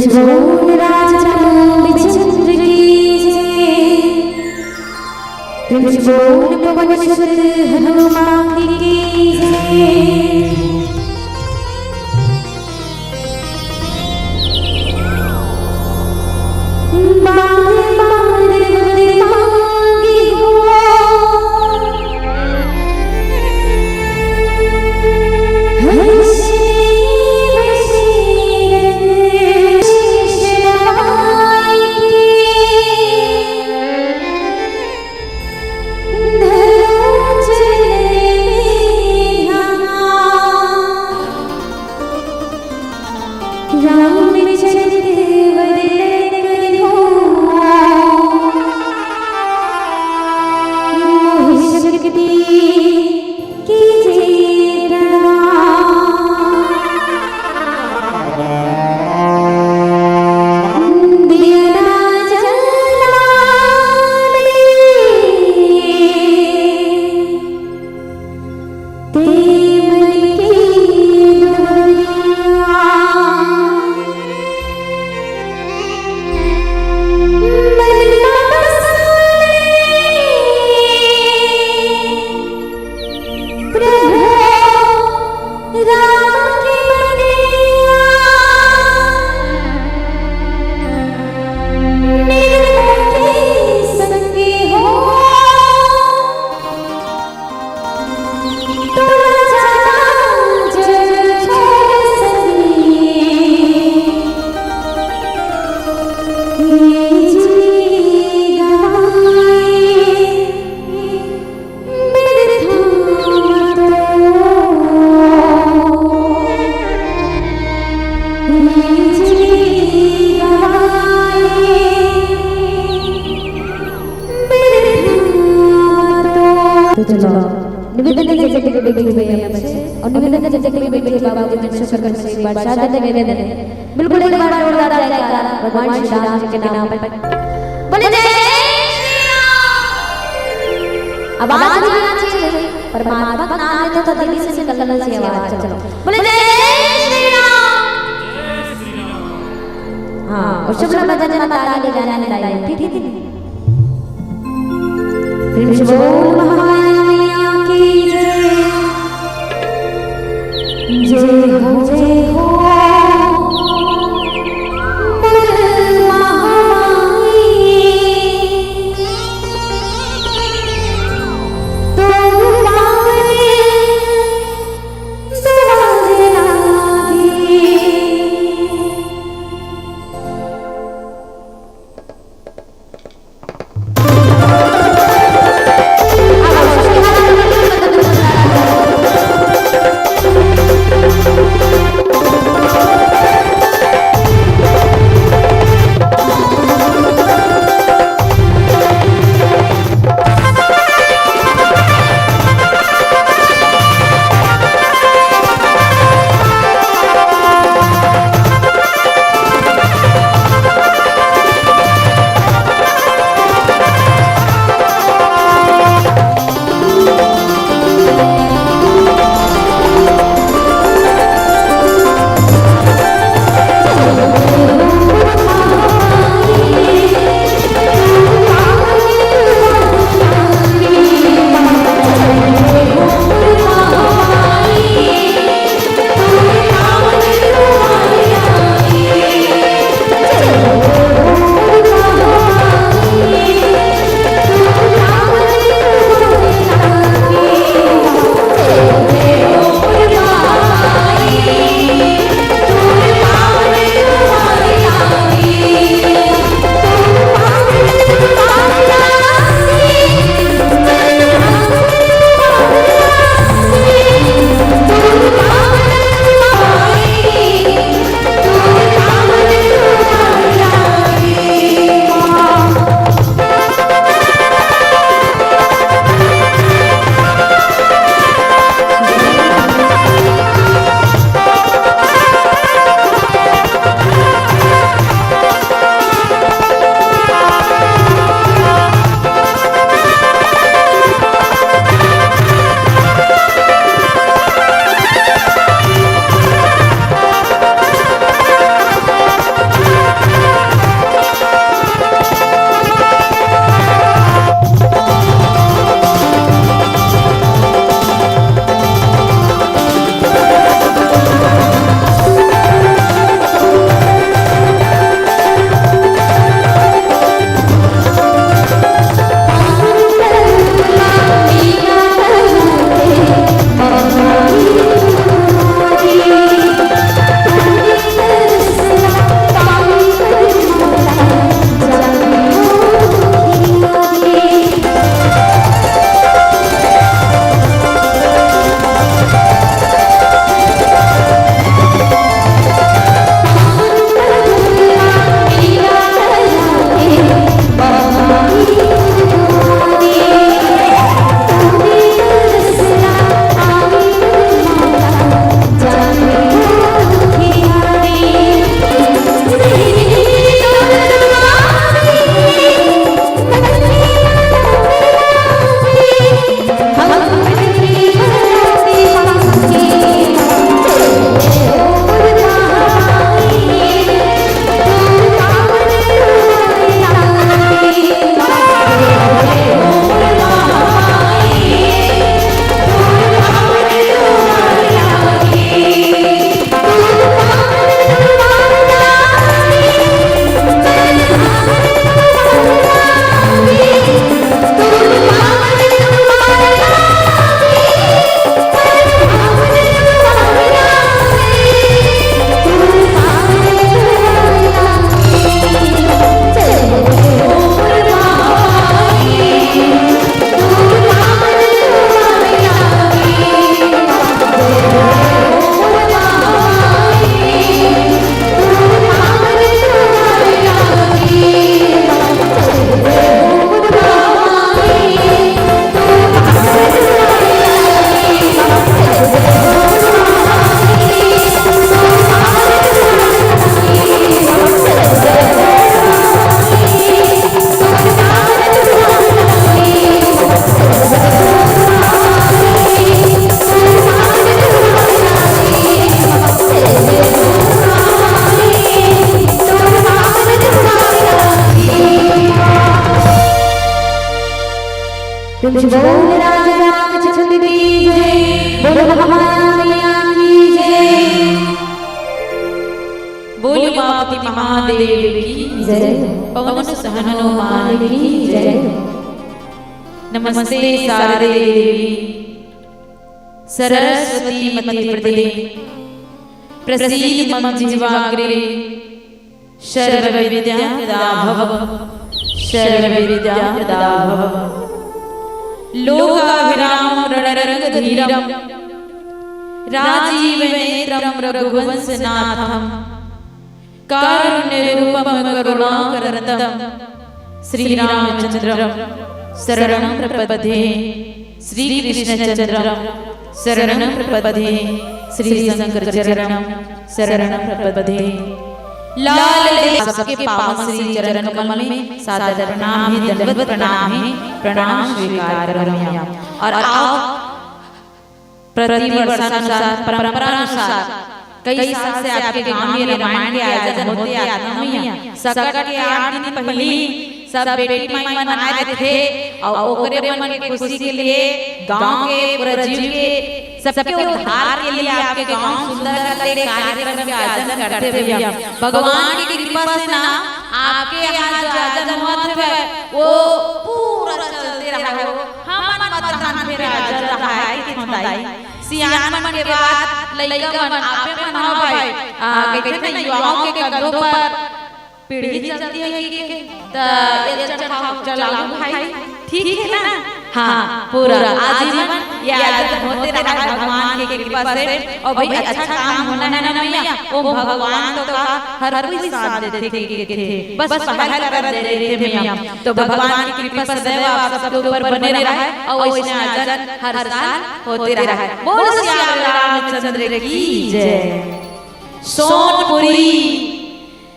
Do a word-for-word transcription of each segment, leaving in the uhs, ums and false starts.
बोल राजा रामचंद्र की जय। प्रेम से बोल पवन सुत हनुमान की जय। बार बार मांगी हो। रामचरित वरन करिहो। मोहि शक्ति कीजे प्रदान। दिया ना जलाने। ते मन के दुनिया मन ना बसाने। प्रभु राम के बंदिया निर्मल के संगी हो। तो चलो, निवेदन है जगत के बैठे हुए हैं बच्चे, और निवेदन है जगत के बैठे बाबा जी, मैं शुक्र कर से एक बार शारदा निवेदन है, बिल्कुल एक बार जोरदार जयकारा भगवान श्री राम के नाम पर। बोले जय श्री राम। आवाज भी आनी चाहिए, परमात्मा का नाम लेते तो दिल से निकलना चाहिए आवाज। चलो, बोले जय श्री राम। हाँ, और शुभ भजन में ताली बजाने लाइए, ठीक है? प्रेम से बोल महामाया मैया की जय। जय हो, जय हो, मोर महामाई। तोर पावन दुआर लागे। बोल राजा रामचंद्र की जय, बोल महामाया मैया की जय। बोल उमापति महादेव की जय, पवन सुत हनुमान की जय। नमस्ते शारदे देवी सरस्वती मते प्रदे, प्रसीद मम जिह्वाग्रे सर्व विद्या प्रदा भव, सर्व विद्या प्रदा भव। लोकाभिरामं रणरंगधीरं राजीवनेत्रं रघुवंशनाथं कारुण्यरूपं करुणाकरं श्रीरामचंद्रं शरणं प्रपद्ये। श्रीकृष्णचंद्रं शरणं प्रपद्ये। श्रीशंकरचरणं शरणं प्रपद्ये। लाल देव सबके पावन श्री चरण कमल में सादर प्रणाम है, दंडवत प्रणाम है, प्रणाम स्वीकार करो मैया। और आओ, प्रतिवर्षानुसार, परंपरानुसार कई साल से आपके गांव में रामायण के आयोजन होते आत हे मैया। सकट के आठ दिन पहिली सब बेटी माई मन आए थे और ओकरे मन के खुशी के लिए गांव के पूरा जीव के सबके उद्धार के लिए आपके गांव सुंदर करते कार्यक्रम के आयोजन करते भैया। भगवान की कृपा से ना आपके यहाँ जो आयोजन होत हे वो पूरा चलते रहा हो। हमन मत धान फेर आयोजन रहा है कि होता है। सियान मन के बाद लइका मन आपे मन हो भाई, आ, कहते ना युवाओं के कंधों पर पीढ़ी चलती है कि के, त ये चढ़ाओ, चलाओ भाई, ठीक है ना? हाँ, पूरा आजीवन ये आयोजन होते रहा है भगवान की कृपा से। और भाई अच्छा काम होना है ना मैया, वो भगवान तो का हर कोई साथ देते के थे, बस पहल कर दे रहे थे मैया। तो भगवान की कृपा सदैव आप सबके ऊपर बने रहा है और वैसे आयोजन हर साल होते रहा है। बोल सियावर रामचंद्र की जय। सोनपुरी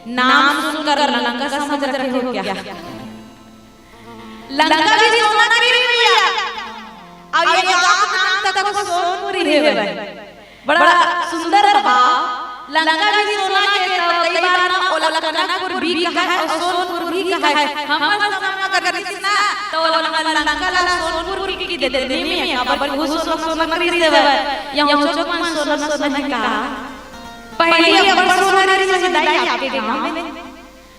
नाम सुनकर लंका समझ रखे हो क्या? लंका भी सोना के रे भैया। अब ये गांव नाम तक को सोनपुरी है भाई। बड़ा सुंदर बा। लंका भी सोना के तो कई बार ना ओला कनकपुर भी कहा है और सोनपुर भी कहा है। हमर समय में अगर किसी ना तो ओला लंका ला सोनपुर की दे दे नहीं में काबर घुस सोना सोना कर दे भाई। यहाँ चौक में सोना सोना है का? पहले अब्बड़ सोना रहिस हे दाई आपके गाँव में।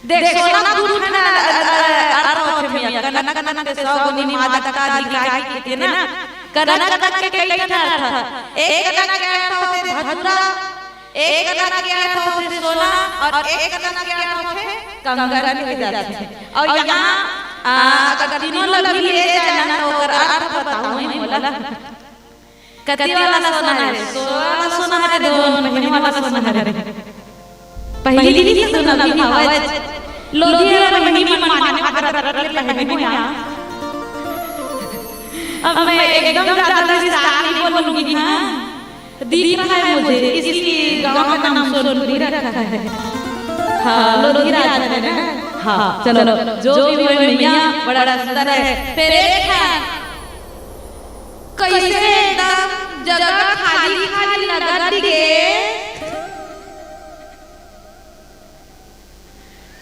देख, सोना दू ठन, अ, अ, अर्थ होथे मियाँ। कनक, कनक के सौ गुनी माँ दक्का दी काय के ना। कनक, कनक के कई ठन अर्थ। एक कनक के अर्थ होथे धतूरा, एक कनक के अर्थ होथे सोना, और एक कनक के अर्थ होथे कंगन के जाथे। और यहाँ, आ, अगर तीनों ला भी ले जाए ना, तो ओकर अर्थ बताऊँ मैं मोला। कति वाला सोना हरे? सोलह वाला सोना हरे, दोन महीने वाला सोना हरे। पहली भी तो सोना भी हवज। लोधी वाला महीने मन माने वाला रख ले पहने हो यहाँ। अब मैं एकदम ज्यादा विस्तार नहीं बोलूंगी, हाँ? दिख रहा है मुझे, इसलिए गांव का नाम सोनपुरी रखा है। हाँ, लोधी राजा है ना? हाँ, चलो, जो भी हो मैया, बड़ा सुंदर है। फिर एक है, कैसे एकदम जगह खाली खाली लगत गे।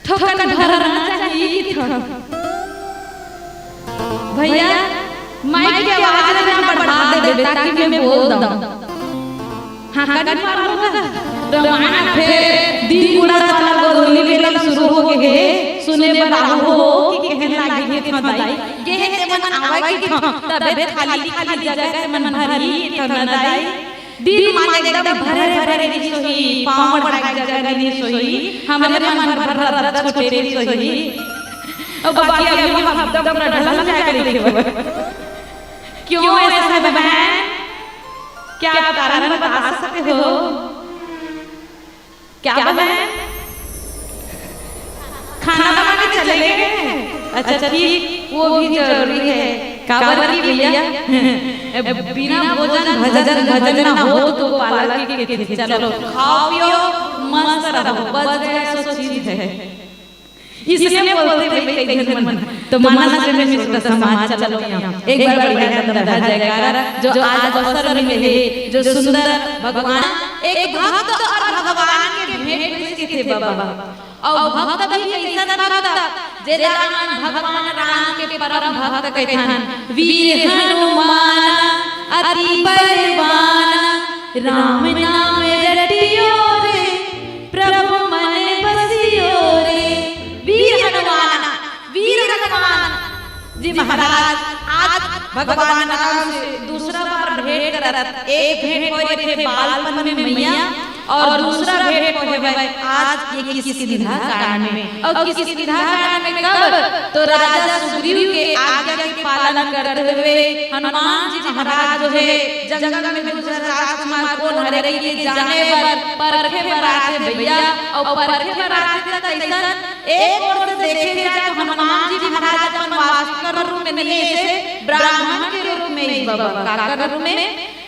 ठोकन भरना चाहिए कि थोड़ा। भैया, माइक के आवाज ना बढ़ा दे ताकि मैं बोल दूं। हाँ, कट मारूंगा। रवाना फेर दिन पूरा साला गोधूली बेला शुरू हो गए हे। सुने बर आहू हो कि कहन लागे के थों दाई। गे हे ते मन आवय कि थों, तबे खाली खाली जगह ते मन भरी के थों ना दाई। दिन मन एकदम भरे भरे रिहिस होही, पाँव बढ़ाए जगह रिहिस होही। हमरे मन भर भर रत छूटे रिहिस होही। अउ बाकी अभी हम एकदम ढलल जाए करिके। क्यों ऐसा है बहन? क्या आप कारण बता सकते हो? क्या बहन? खाना बनाने चले गए? अच्छा, ठीक, वो भी जरूरी है। काबर की भैया, बिना भोजन भजन भजन ना हो तो पाला की के थे। चलो, खाओ पियो, मस्त रहो, बस गया सो चीज है। इसलिए बोलते भाई कई जन मन। तो मानस में छोटा समाज चलो यहाँ। एक बार बढ़िया दम दहा जयकारा, जो आज अवसर मिले हे, जो सुंदर भगवान एक भक्त और भगवान के भेंट होइस कथे बाबा। अउ भक्त भी कइसन भक्त, जेला हमन भगवान राम के परम भक्त कहिथन। वीर हनुमान अति बलवान, राम नाम रटियो रे, प्रभु मन बसियो रे। वीर हनुमान, वीर हनुमान जी महाराज आज भगवान राम से दूसरा बार भेंट करत। एक भेंट होय रहिथे बालपन में मैया, और दूसरा भेंट होय हवय आज ये किष्किंधा कांड में। और किष्किंधा कांड में कब? तो राजा सुग्रीव के आज्ञा के पालन करते हुए हनुमान जी महाराज जो है जंगल में दूसरा राजकुमार कोन हरे के जाने बर परखे बर आथे भैया। और परखे बर आथे त कइसन? एक ओर से देखे जाए तो हनुमान जी महाराज अपन वास्तविक रूप में नहीं, ऐसे ब्राह्मण के रूप में ही बाबा। काकर रूप में?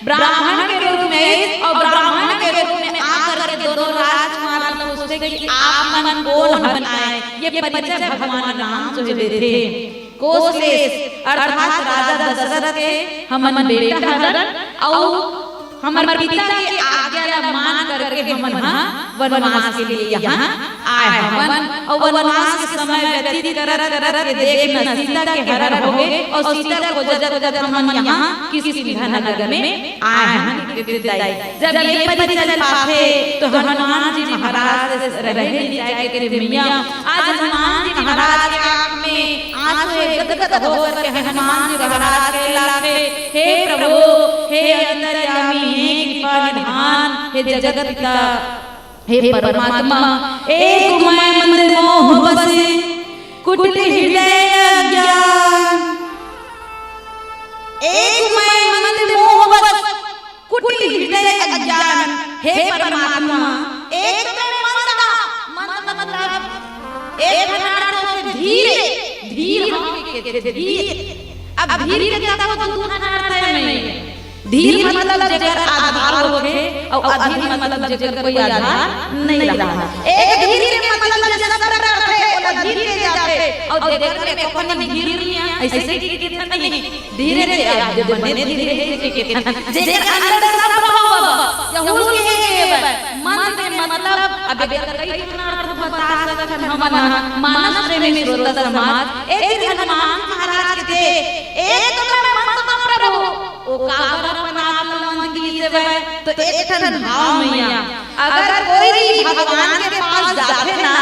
ब्राह्मण के रूप में। और ब्राह्मण के रूप में आकर के दोनों राजकुमार ला पूछथे कि आप मन कोन हन आए? ये परिचय भगवान राम जो है देथे। कोसलेस अर्थात राजा दशरथ के हमन बेटा हरन, अउ हमर पिता के आज्ञा ला मान करके हमन ह वनवास के लिए यहाँ आए हवन। अउ वनवास के समय व्यतीत करत करत के देख न सीता के हरण होगे, अउ सीता खोजत खोजत हमन यहाँ किष्किंधा नगर में आए हन। जब ये परिचय पाथे तो हनुमान जी महाराज से रहे नहीं जाए के मैया। आज हनुमान जी महाराज के आँख में आंसू हे, गदगद होकर के हनुमान जी महाराज के लाथे, हे प्रभु, हे अंतर्यामी, हे कृपा निधान, हे जगत पिता, हे परमात्मा, एक मय मंद मोह बसे, कुटिल हृदय अज्ञान। एक मय मंद मोह बस, कुटिल हृदय अज्ञान। हे परमात्मा, एक तो मैं मंद हा, मंद मतलब एक ठन अर्थ होथे धीर, धीर होके कथे धीर। अब धीर के तको दू ठन अर्थ हे मैं। धीर मतलब जेकर आधार होथे, अउ अधीर मतलब जेकर कोई आधार नहीं रहा। एक धीर के मतलब जे सब करथे, ओला धीर के जाथे, अउ जेकर में कोनो धीर नहीं हे, ऐसे की कथे नहीं। धीरे से आप जब बने धीरे से के के जेकर अंदर सब रहो बाबा, या हुल के के बा। मंद के मतलब, अब एकर कई ठन अर्थ बता सकत हन हमन ह। मानस प्रेमी श्रोता समाज, एक दिन हनुमान महाराज के थे, एक तो मैं मंद म प्रभु, ओ काबर अपन आप ल मंद की देवे, तो एक ठन भाव मैया, अगर कोई भी भगवान के पास जाथे ना,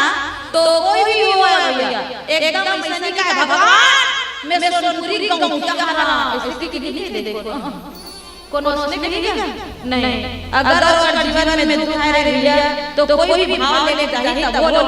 तो कोई भी हो भैया, एकदम ऐसे नहीं कहे, "भगवान, मैं सोनपुरी गौंटिया हरा।" ऐसे की नहीं देखो। कोनो उसने कही क्या? नहीं। अगर ओकर जीवन में दुख आए रे भैया, तो कोई भी भाव लेके जाही, तब बोलो,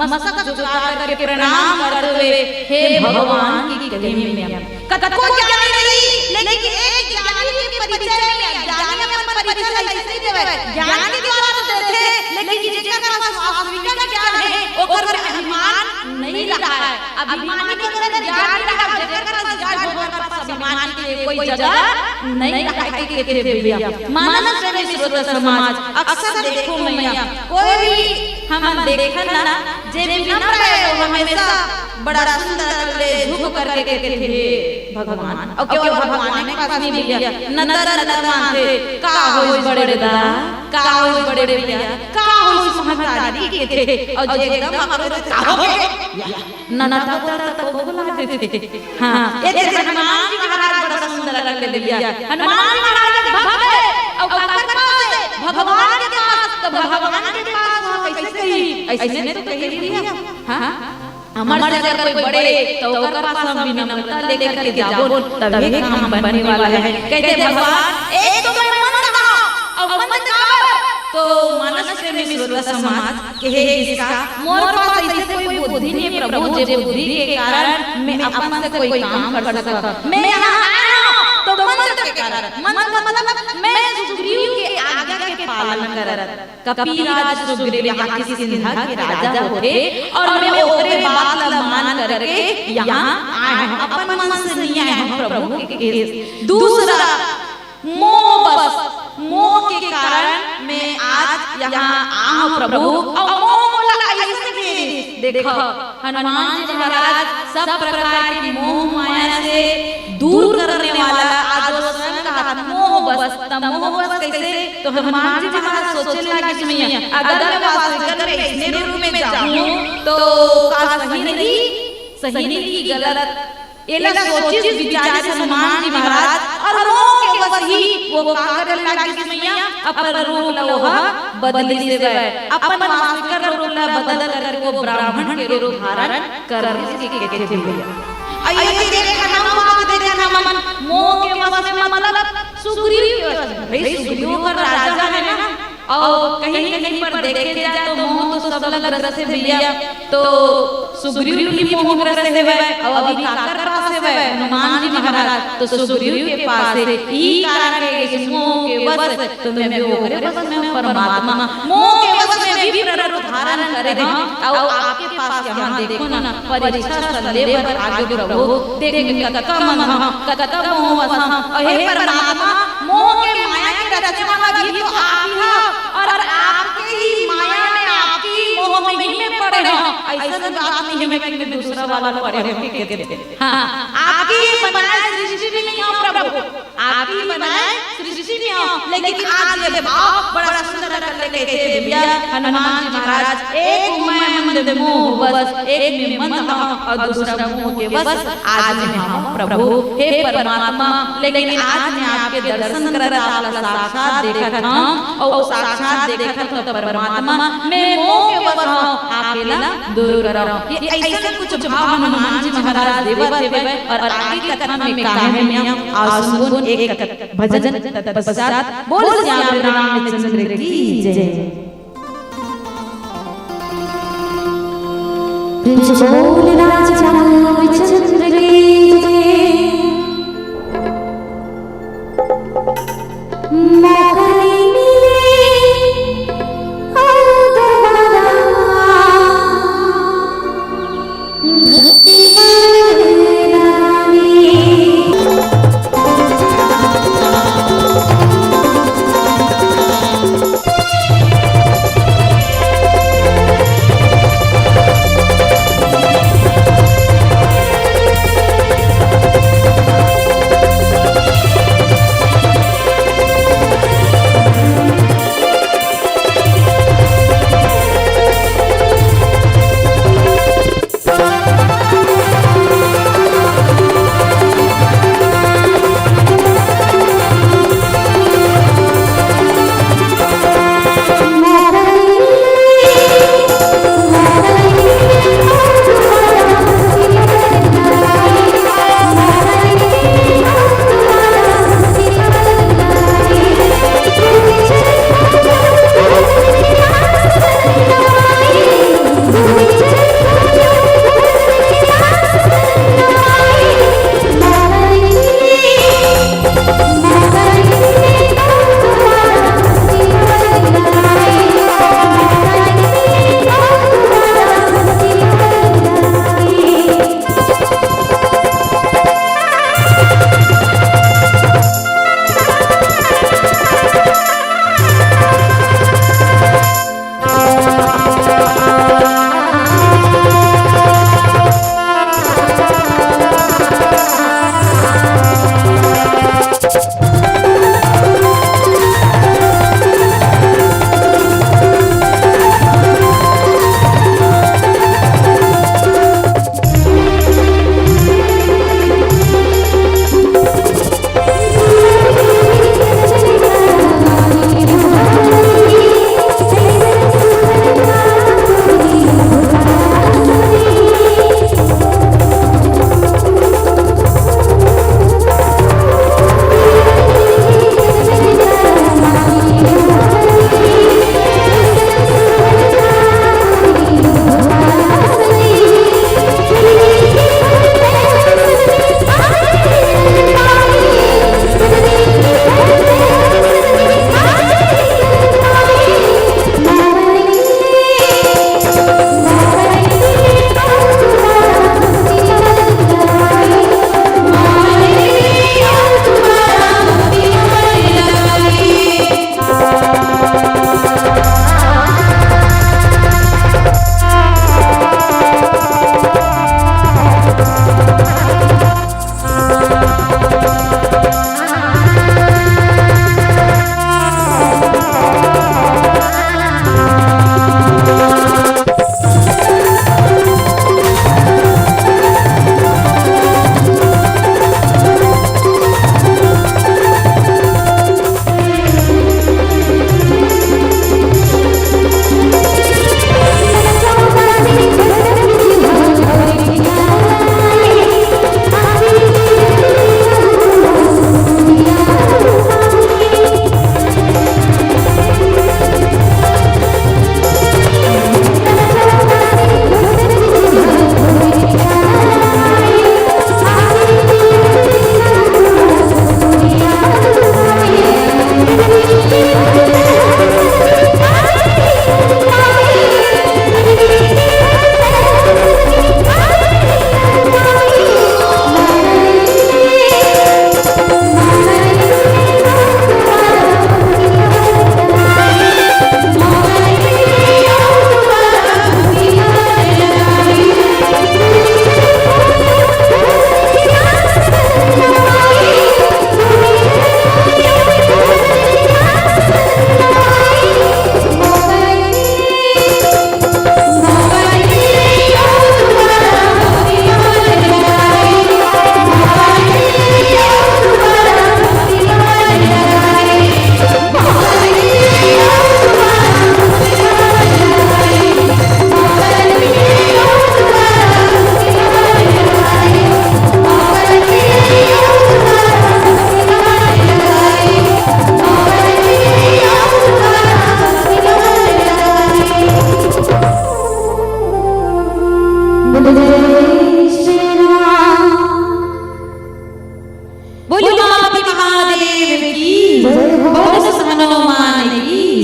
मस्तक झुका करके प्रणाम करते हुए, "हे भगवान की कली में।" कतको ज्ञानी रही, लेकिन एक ज्ञानी के परिचय में अज्ञानी अपन परिचय ऐसे नहीं देवे। ज्ञान के द्वारा तो देथे, लेकिन जेकर पास वास्तविक ज्ञान हे, ओकर में अभिमान नहीं रहा है। अभिमानी के अगर ज्ञान नहीं रहा, जेकर पास ज्ञान हो, ओकर पास अभिमान के लिए कोई जगह नहीं रहा है, के, के, के भैया। मानस प्रेमी श्रोता समाज, अक्सर देखो मैया, कोई भी हमन देखन ना, जे विनम्र है, वो हमेशा बड़ा सुंदर ले झुक करके कहते, "हे भगवान।" और केवल भगवान के पास नहीं भैया, नतर नतर मानते, "का होइस बड़े दा, का होइस बड़े भैया, का होइस महतारी?" कहते, और जे एकदम आक्रोश, "का होगे?" ननद तो, तो, तो, तो बोला देथे। हाँ, ये तेरे हनुमान जी महाराज बड़ा सुंदर लगथे भैया। हनुमान जी महाराज के भक्त हे, अउ काकर पास हे? भगवान के पास। तो भगवान के पास वहाँ कैसे कही? ऐसे तो कही भैया। हाँ? हमर से अगर कोई बड़े, तो ओकर पास हम विनम्रता लेकर के जाबो, तभी काम बनने वाला है। कहते भगवान, एक तो मैं मंद हा, अउ मंद काबर? तो मानस प्रेमी श्रोता समाज, के हे इसका, मोर पास ऐसे कोई बुद्धि नहीं प्रभु, जे बुद्धि के कारण मैं अपन से कोई काम कर सकता। मैं यहाँ आया हूँ तो मंद के कारण, मंद मतलब मैं सुग्रीव के आज्ञा के पालन करत। कपिराज सुग्रीव यहाँ किष्किंधा के राजा होथे और मैं ओकरे बात ला मान करके यहाँ आया हूँ, अपन मन से नहीं आया हूँ प्रभु के। दूसरा मोह बस, मोह के कारण मैं आज यहाँ आऊँ प्रभु, अउ मोह मोला ऐसे घेरिस। देखो, हनुमान जी महाराज सब प्रकार की मोह माया से दूर करने वाला, आज वो स्वयं कहा मोह बस, त मोह बस कइसे? तो हनुमान जी महाराज सोचे लागिस, मैया, अगर मैं वासुकी कर में इसने रूप में जाहूँ, तो का सही रही, सही रही कि गलत? एला सोचिस विचारिस हनुमान जी महाराज, अउ मोह के वश ही वो का करे लागिस, मैया, अपन रूप ल ओह बदलिस हवय, अपन वासुकी कर रूप ल बदल करके वो ब्राह्मण के रूप धारण कर लिस के कथे भैया। अउ ये देख ना, बात देख ना मन, मोह के वश में मतलब सुग्रीव के वश में। भाई, सुग्रीव का राजा है ना, अउ कहीं कहीं पर देखे जाए तो मोह तो सब लग रस से भैया, तो सुग्रीव भी मोहग्रस्त हवय, अउ अभी काकर पास हवय? हनुमान जी महाराज। तो सुग्रीव के पास हे, ई कारण के इस मोह के वश, तो मैं भी ओकरे वश में हूँ परमात्मा। मोह के वश में भी प्ररूप धारण करे हंव, अउ आपके पास यहाँ देखो ना, परीक्षा सन ले बर आगे प्रभु, देख मैं कतका मन हंव, कतका मोह वश हंव, अउ हे परमात्मा, मोह के माया के रचने वाला भी तो आप ही हव, अउ आपके ही माया में, आपके ही मोह में ही मैं पड़े हंव। अइसन बात नहीं है कि मैं दूसरा वाला पड़े हंव के कथे। हाँ, आपके ही बनाए सृष्टि में ही हंव प्रभु, आपके ही बनाए सृष्टि में हंव, लेकिन आज ये भाव बड़ा सुंदर कर ले कथे भैया हनुमान जी महाराज, एक में मंद मोह बश, एक में मंद हंव अउ दूसरा मोह के वश आज मैं हंव प्रभु, हे परमात्मा, लेकिन आज मैं आपके दर्शन करत, आपला साक्षात देखत हंव, अउ साक्षात देखत हंव तो परमात्मा, मैं मोह के वश हंव, आप एला दूर करव। ये अइसन कुछ भाव हनुमान जी महाराज देवत हवय, अउ आगे कथा में का हे, आव सुनबो एक कथा, भजन तत्पश्चात। बोल सियावर रामचंद्र की जय। प्रेम से बोल राजा रामचंद्र की जय। मौका नहीं मिले, आओ दरबारा। भक्ति गाने।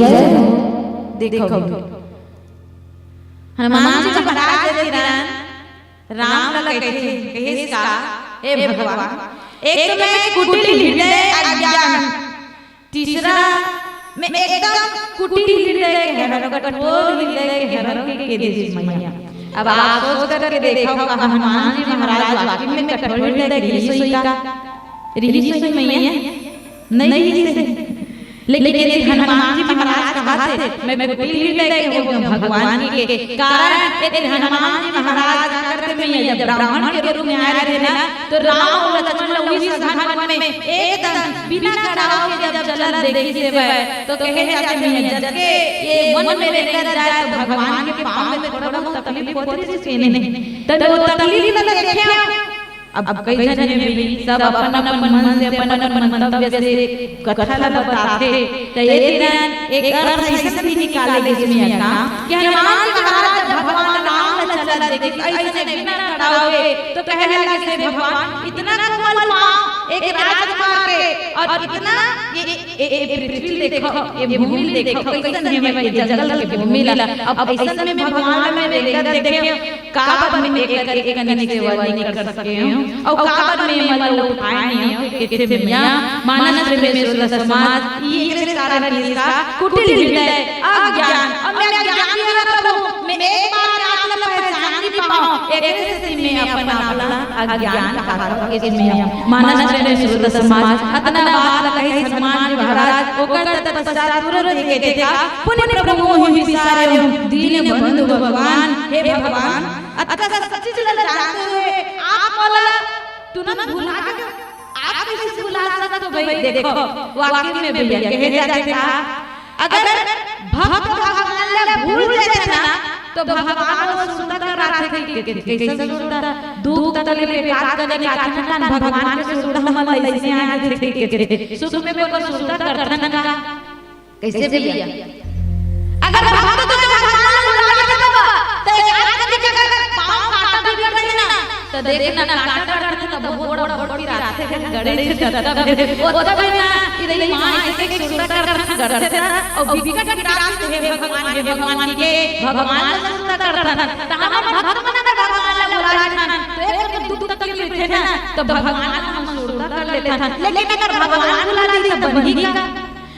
जय हो। देखो, हनुमान जी महाराज हे तेन राम ला कहिथे, कहिस का, "हे भगवान, एक तो मैं कुटिल हृदय अज्ञान, तीसरा मैं एकदम कुटिल हृदय के हरँव, कठोर हृदय के हरँव," कहिके कहि दिस मइया। अब आप सोच करके देखव का हनुमान जी महाराज वाकई में कठोर हृदय के रिहिस होही का? रिहिस होही मइया? नइ रिहिस हे। लेकिन यदि हनुमान जी महाराज कहत हे, "मैं कुटिल हृदय के हो गेंव भगवान के," कारण यदि हनुमान जी महाराज जाकर के मैं जब ब्राह्मण के रूप में आए रहितेन ना, तो राम अउ लक्ष्मण ला उही सघन वन में एकदम बिना कड़ाव के जब चलत देखिस हे, तो कहे जाथे, "मैं जब के ये वन में रेंगत जाए, तो भगवान के पाँव में थोड़ा बहुत तकलीफ होत रहिस हे, नहीं?" तो वो तकलीफ ला देखे, अब कई झन हे भई, सब अपन-अपन मन से, अपन-अपन मंतव्य से कथा ल बताथे। त ये दिन एक अर्थ अइसन भी निकाले गिस मइया का कि हनुमान जी महाराज जब भगवान राम ल चलत देखिस, अइसने बिना कड़ाव के, तो कहे लगिस, "हे भगवान, इतना कोमल पाँव एक राजकुमार के, अउ इतना ये, ये, ये, ये पृथ्वी ल देखो, ये भूमि ल देखो, कइसन हे ये जंगल के भूमि ला।" अब अइसन में भगवान ल मैं रेंगत देखेंव, काबर मैं एकर एक कनिक सेवा नइ कर सके हंव, अउ काबर मैं एमन ला उठाए नइ हंव, कहिथे मइया। मानस प्रेमी श्रोता समाज, इही के कारण रिहिस का कुटिल हृदय, अज्ञान, अउ मैं अज्ञानी हरँव प्रभु, मैं एक बार आप ला पहचान नइ पावंव, एकरे सेती मैं अपन आप ला अज्ञान कहाथंव। इसमें मानस प्रेमी श्रोता समाज, अतना बात ला कहिस हनुमान जी महाराज, ओकर तत्पश्चात तुरंत ही कहिथे का, "पुनि प्रभु मोहि बिसारेउ, दीन बंधु भगवान, हे भगवान, अतका सब चीज ला जानते हुए आप मोला तुरंत भुला गे। आप कइसे भुला सकत हो भई?" देखो, वाकई में भइया, कहे जाथे का, अगर भक्त भगवान ला भूल जाथे ना, तो भगवान वो सुरता कराथे कि, कि, कि, कइसे सुरता? दुख तकलीफ के काट के निकालथे ना, भगवान के सुरता हमन ला अइसने आ जाथे कि, कि, कि, सुख में कोनो सुरता करथन का? कइसे भइया? अगर भक्त तो भगवान ला भुला जाथे बाबा, तो एक आदमी के अगर पाँव कांटा भी गड़ जाए ना, त देख ना, कांटा गड़थे तब वो बड़ बड़ पिराथे, गड़े से डरता है। वो तब है ना कि रही माँ एक एक सुरता करथन, गड़थे ना, अउ बिकट पिराथे, "हे भगवान, हे भगवान," के भगवान ला सुरता करथन। त हमन भक्त मन अगर भगवान ला भुला जाथन, तो एक दुख तकलीफ रहिथे ना, तो भगवान ला हम सुरता कर लेथन। लेकिन अगर भगवान भुला जाही, तो बनही का?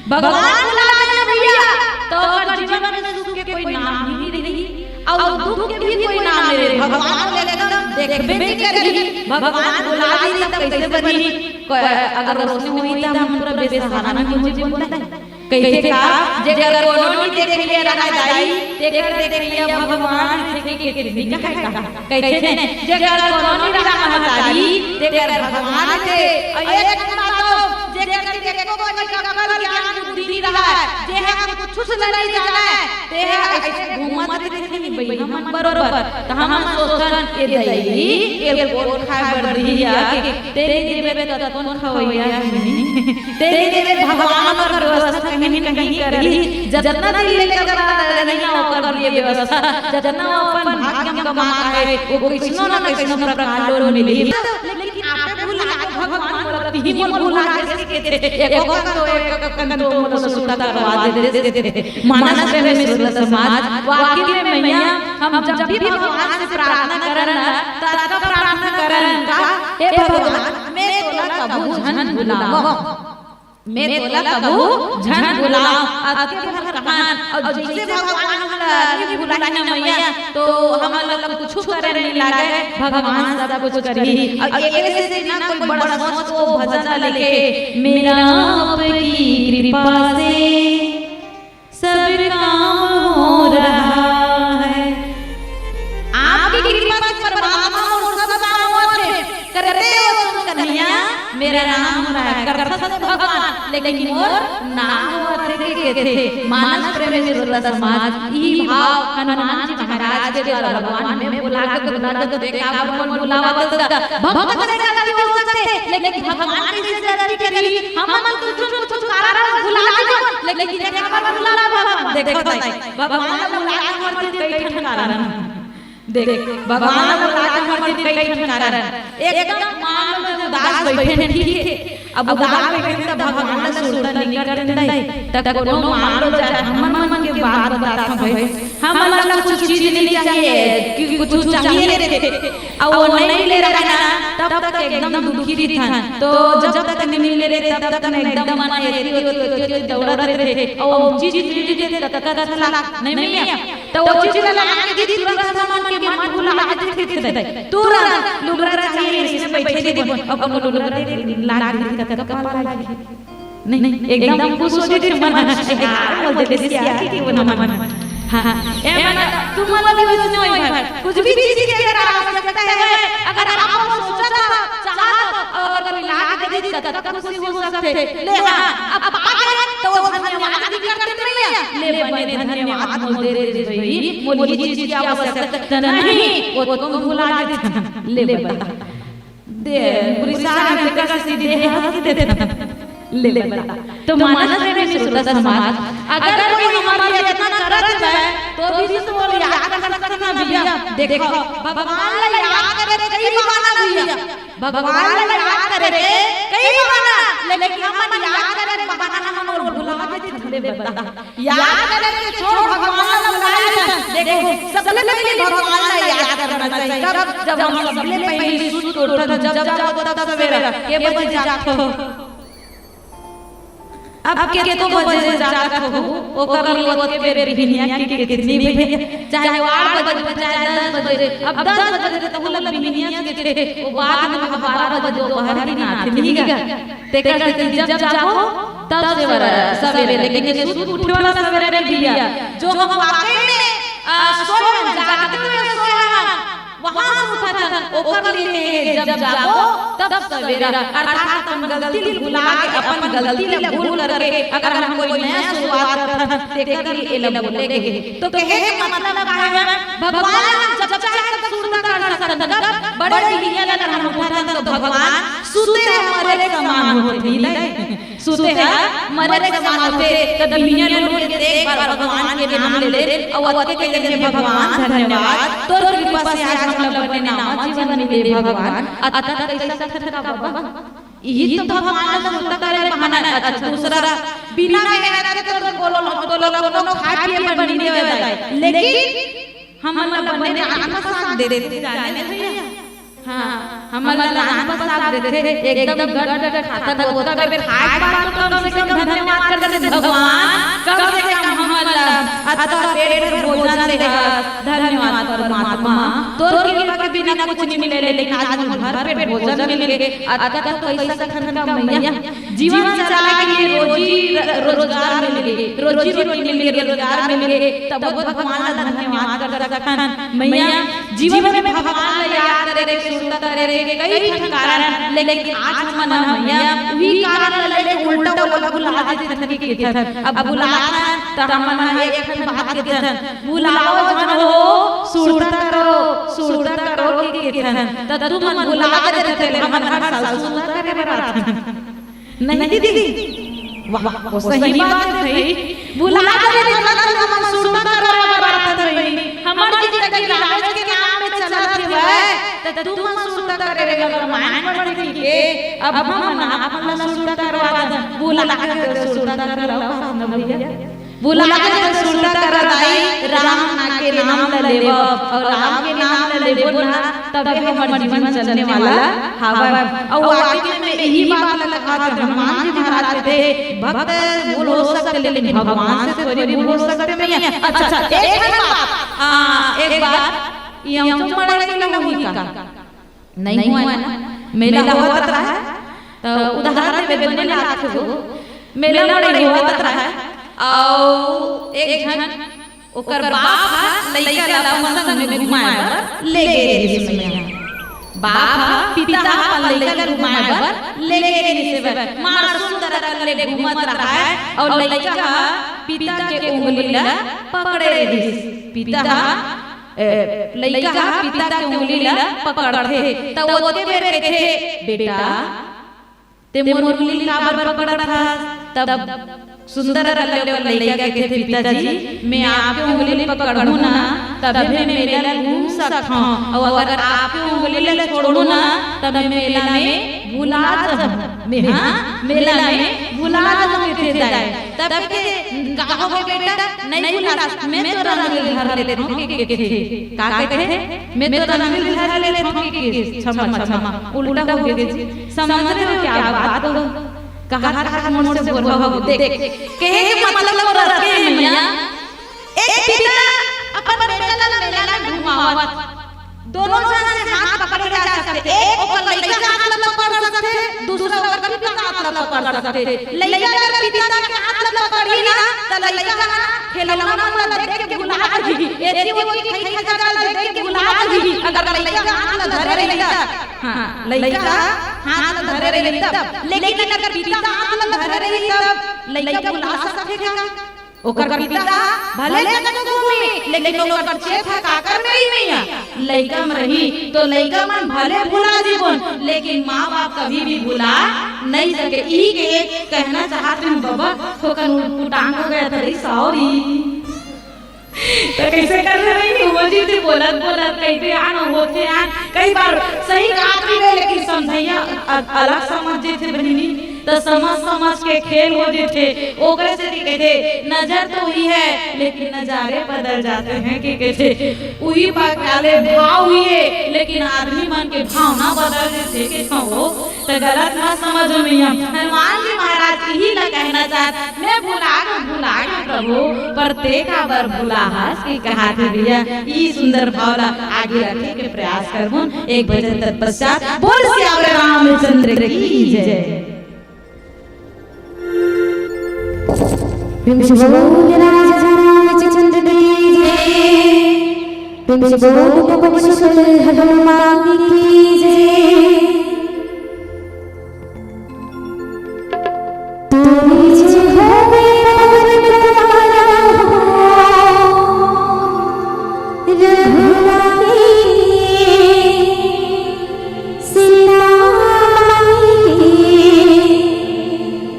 भगवान भुला जाए भइया, तो ओकर जीवन में सुख के कोई नाम ही नहीं रही, अउ दुख के भी कोई नाम नहीं रही। भगवान ल एकदम देखबे नहीं करही। भगवान भुला जाही, तब कइसे बनही? को-, अगर ओइसने होही, त हम पूरा बेसहारा नहीं हो जी, बोलता है। कहिथे का, "जेकर कोनो नहीं देखइया रहय दाई, तेकर देखइया भगवान हे," कहिथे का? कहिथे ने, "जेकर कोनो नहीं रहय महतारी, तेकर भगवान हे।" अउ एक ठन बात अउ, जेकर तीर एको कनी अकल ज्ञान बुद्धि नहीं रहय, जे ह कुछु ल नहीं जानय, ते ह अइसे घूमत रहिथे बइहा मन बरोबर। त हमन सोचथन, "ए दई, ए कोन खाए बर दिही आके?" तेरी देवे त कोन खवैया हे नहीं। तेरी देवे भगवान ओकर व्यवस्था कहीं न कहीं करही। जतना दिन ले कर रही ना ओकर लिए व्यवस्था, जतना वो अपन भाग्य म कमा के, वो कइसनो ना कइसनो प्रकार ले मिलही। लेकिन आपे भुला गे भगवान मोला, तिही मोला भुला गे कहिथे। एको कन तो, एको कन तो मोला सुरता करवा दे दे कहिथे। मानस प्रेमी श्रोता समाज, वाकई में मइया, हम जब भी भगवान से प्रार्थना करन ना, त अतका प्रार्थना करन का, "हे भगवान, मैं तोला कभू झन भुलावंव, मैं तोला कभू झन भुलावंव।" अतके भर कहन, अउ जइसे भगवान हमला नहीं भुलाही ना मइया, तो हमला कुछु करे नहीं लागे, भगवान सब कुछ करही। अउ एकरे से ना कोई बड़ा सोच को भजन ला लेके, "मेरा आपकी कृपा से सब काम हो रहा है।" आपकी कृपा से परमात्मा मोर सब काम होथे। करते हो तुम कन्हैया, मेरा नाम हो रहा है। करथस भगवान, लेकिन मोर नाम होथे के कहिथे। मानस प्रेमी श्रोता समाज, इही भाव हनुमान जी महाराज के द्वारा भगवान में बुला के, बुला के देखा, भगवान बुलावत का। भक्त करे गलती हो सकथे, लेकिन भगवान कइसे गलती करही? हमन कुछु न कुछु कारण भुला जाबो, लेकिन एकर बर भुला भगवान। देखो ताई, भगवान ला भुलाए के हमर तीर कई ठन कारण हे। देख, भगवान ला भुलाए के हमर तीर कई ठन कारण हे। एकदम मान लो मैं उदास बइठे हंव, ठीक हे? अब उदास बइठे हंव त भगवान ला सुरता नइ करन दाई। त कोनो मान लो चाहे हम बताथंव भाई, हमन ला कुछ चीज नहीं चाहिए कि कुछ चाहिए रहिथे, अउ वो नहीं मिले रहे ना, तब तक एकदम दुखी रहिथन। तो जब तक नहीं मिले रहे, तब तक ना एकदम मन एती ओती, एती ओती दौड़त रहिथे, अउ वो चीज मिल जथे, तब तक अच्छा लाग, नहीं मिले, तो वो चीज ला लाने के तुरंत हमन के मन भुला जथे, तुरंत लुगरा चाहिए, इसमें बैठे रहिबो, अउ कोनो लुगरा दे लाग दिही, तब तक पाला लागे। नहीं, नहीं, एकदम खुश हो जथे मन, यार, बोल देथे, "सिया के वो मन।" हाँ, हाँ। ए मन, तुमन ला भी वैसने होही भाई। कुछ भी चीज के अगर आवश्यकता है, अगर आप सोचत हव, चाहत हव, अउ अगर कोई ला के दे दिही, तब तक खुशी हो सकथे। ले, हाँ, अब पा गे, तो वो धन्यवाद भी करथे भैया। ले, बने धन्यवाद, मोर दे दे भाई, मोर ये चीज की आवश्यकता नहीं, वो तो भुला देथे। ले, बता। दे, उड़ीसा में तेकर से दे हंस के देथे। ले, ले बता। तो मानस में भी श्रोता समाज, अगर कोई हमर लिए इतना करत है, तो भी तो बोल याद कर सकत ना भैया। देखो, भगवान ला याद करे कई बहाना भैया। भगवान ला याद करे के कई बहाना, लेकिन हमन याद करे बहाना हमन भुला के ले बता। याद करे के छोड़, भगवान ला बुलाए हन। देखो, सबले पहले भगवान ला याद करना चाहिए। कब? जब हम सबले पहले सुत के उठन, जब जागो तब सवेरा। के बजे जागथो? अब के तो बजे जागथो, ओकर लिए ओतके बेर बिहनिया के कितनी भी, चाहे वो आठ बजे, चाहे दस बजे, अब दस बजे तो हम लोग बिहनिया के थे, वो बाद में बारह बजे दोपहर की ना थी, ठीक है? तेकर सेती जब जागो, तब सवेरे, सवेरे, लेकिन ये सुत उठे वाला सवेरे नहीं भैया। जो हम वाकई में, आ, सोए हन, जागते हुए सोए हन, वहां से उठत हन, ओकर लिए जब जागो, तब सवेरा, अर्थात अपन गलती ल भुला के, अपन गलती ल भूल करके, अगर हम कोई नया शुरुआत करत हन, तेकर लिए एला बोले गे हे। तो कहे के मतलब का है? भगवान ला हम जब चाहे तब सुरता कर सकथन। कब? बड़े बिहनिया ला अगर हम उठत हन, तो भगवान सुते मरे के समान होथे, नहीं? सुते ह मरे के समान होथे, त बिहनिया ल उठ के एक बार भगवान के नाम ले ले, अउ ओतके कहि दे, "भगवान धन्यवाद, तोर कृपा से आज हमला बने नवा जीवन मिले भगवान।" अतका कइसा थन का बाबा? इही तो भगवान ला सुरता करे बहाना। अच्छा, दूसरा बिना मेहनत के तो बोलो, तो लोग कोनो खाए पिए बर नहीं देवय, लेकिन हमन ला बने नान पसाग देथे, जाने भैया। हाँ, हमन ला नान पसाग देथे, एकदम गट गट खाथन, ओतका बेर खाए के बाद तो कम से कम धन्यवाद कर देथे, "भगवान, कम से कम हमन ला अतका पेट भर भोजन देहस, धन्यवाद परमात्मा, तोर कृपा के बिना कुछ नहीं मिले, लेकिन आज भर पेट भोजन मिल गे, अतका तो कइसा थन का मैया।" जीवन चलाए के लिए रोजी र-, रोजगार मिल गे, रोजी रोटी मिल गे, रोजगार मिल गे, तब भगवान ला धन्यवाद कर सकथन। मैया, जीवन में भगवान ला याद करे के, सुरता करे के कई ठन कारण, लेकिन आज हमन ह मैया उही कारण ला लेके उल्टा ओला भुला देथन कि कथन। अब भुलाथन त हमन ह एक ठन बात कथन, "भुलाओ झन हो, सुरता करो, सुरता करो," कि कथन। त तुमन भुला देथे, हमन हर साल सुरता करे बर आथन। नहीं दीदी, वाह, वो सही बात है भाई। भुला दे, मतलब हमन सुरता करवा बर आथन भाई। हमर जिंदगी राम के नाम में चलत हवय, त तुमन सुरता करे बर मांग पड़थे के, अब हमन आप मन ला सुरता करवा दन। भुला के सुरता करवा दन भैया। भुला के सुरता करा दाई, राम ना के नाम ल लेवो, अउ राम के नाम ल लेबो ना, तबे हमर जीवन चलने वाला हवय। अउ आखिर में इही बात ल कहा हनुमान जी महाराज कथे, "भक्त भूल हो सकथे, लेकिन भगवान से थोड़ी भूल हो सकथे भैया।" अच्छा, एक ठन बात, आ, एक बात, ये हम तो मड़ई में होही का? नहीं हुआ ना, मेला होवत रहा है, तो उदाहरण देवे बने लागथे वो, मेला मड़ई होवत रहा है, अउ एक झन ओकर बाप ह लइका ला अपन संग में घुमाए बर ले गे रिहिस मैया। बाप ह, पिता ह अपन लइका ला घुमाए बर ले गे रिहिस हे। मार सुंदर अकन ले घूमत रहा है, अउ लइका ह पिता के उंगली ला पकड़े रिहिस। पिता ह ए, लइका ह पिता के उंगली ला पकड़थे, त ओतके बेर कहिथे, "बेटा, ते मोर उंगली काबर पकड़त हस?" तब सुंदर कल्याण लइका कथे, "पिताजी, मैं आपके उंगली ल पकड़हूं ना, तभे मैं मेला ल घूम सकथंव, अउ अगर आपके उंगली ल छोड़हूं ना, तब मैं मेला में भुला जाहूं, मैं, हां, मेला में भुला जाहूं," कथे दाई। तब कथे, "का होगे बेटा, नइ भुलास, मैं तोर उंगली ल धर लेथंव," कथे। का कथे? "मैं तोर उंगली ल धर लेथंव," कथे। क्षमा, क्षमा, उल्टा होगे जी। समझ रहे हो क्या बात को? कहात कहात मोर से बोलवा होगे। देख, कहे के मतलब मोर अतके हे मइया, एक पिता अपन बेटा ला मेला ला घुमावत, दोनों झन से हाथ पकड़े जा सकथे, एक ओकर लइका हाथ ला पकड़ सकथे, दूसरा ओकर पिता हाथ ला पकड़ सकथे। लइका अगर पिता के हाथ ला पकड़ही ना, त लइका ह ना खिलौना मन ला देख के भुला जाही, एती ओती खई खजा ला देख के भुला जाही। अगर लइका हाथ ला धरे रही त, हां, लइका हाथ ला धरे रही तब, लेकिन अगर पिता हाथ ला धरे रही तब लइका भुला सकथे का? ओकर पिता भले कतको घूमी, लेकिन ओकर चेत ह काकर में ही मइया, लइका म रही। तो लइका मन भले भुला जीवन, लेकिन माँ बाप कभी भी भुला नहीं सके। इही के एक कहना चाहत हूँ बबा, थोकन उटपुटांग हो गया था रे, सॉरी। तो कैसे कर रही हो जी, ते बोलत बोलत कइसे आन होथे आन, कई बार सही बात भी है, लेकिन समझइया अ-, अलग समझ जेथे बहिनी। त समझ समझ के खेल हो जेथे। ओकरे सेती कहिथे, नजर तो हुई है, लेकिन नजारे बदल जाते हैं, के कहिथे, उही प्रकार ले भाव हुई है, लेकिन आदमी मन के भावना बदल जेथे, के हो। त गलत मत समझो मइया। हनुमान जी महाराज इही ला कहना चाहत, मैं भुला गो, भुला गो प्रभु, पर ते काबर भुला हस, के कहाथे भइया। ई सुंदर भाव ला आगे रखे के प्रयास करबो। एक भजन तत्पश्चात। बोल सियावर रामचंद्र की जय। प्रेम से बोल राजा रामचंद्र की जय। प्रेम से बोल पवन सुत हनुमान की जय। तुम जो हो गए पवन कुमार हो, रघुराई सीता माई,